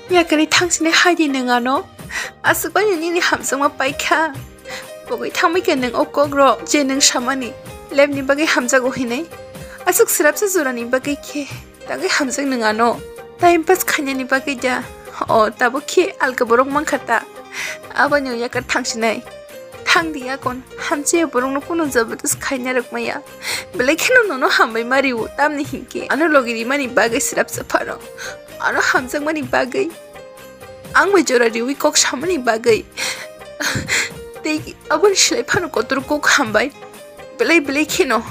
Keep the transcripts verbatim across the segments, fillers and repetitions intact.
Yakarwi thangsinai hai di nwng ano. Aswk bai nini hamjakma paikha. Pogwi thangbai khe nwng o kok rw je nwng samani lebni bagwi hamjago hinwi. Aswk swrapsa jorani bagwi khe tangwi hamjak nwng ano. Time pass khainani bagwi da. O tabuk khe alka borok mankha ta. Aboni yakar thangsinai. Thang di yakon, hamchaya borokno kunu jabardast khaina rwk maya. Belai kheno nono hambai ma rio, tamni hinkhe ano logi rimani bagwi swrapsa phano. Ano hamjakmani bagwi. Ang bai jora riwi kok samani bagwi. Tei aboni slai phano kotor kok hambai. Belai belai kheno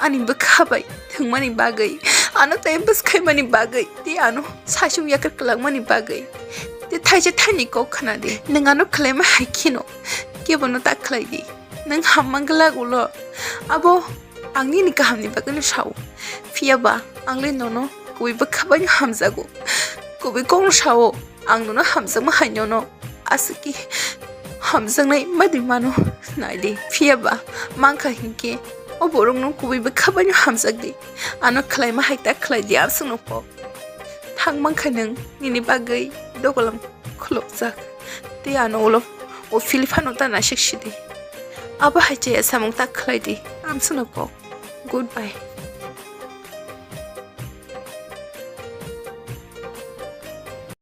ani bwkha bai thwngmani bagwi. Ano time pass khaimani bagwi. Tei ano saichung yakar kwlangmani bagwi. Tei thaisa thaini kok khna di. Nwng ano khlaima hai kheno. Kebono ta khlai di. Nwng ham man glak ulo. Abo ang nini kahamni bagwino sao. Phiya ba ang le nono kubui bwkha baino hamjago. Kubui kokno sao ang nono hamjakma hai nono. Aswk ki hamjaknai madi mano nai di. Phiya ba mankha hinkhe o borokno kubui bwkha baino hamjak di. Ano khlaima hai ta khlai di aswkno kok. Thang mankha nwng nini bagwi dogolam khulukjak. Tei ano ulo o Philipano ta naisik sidi. Abo hai chaya samung ta khlai di. Amsano kok. Goodbye.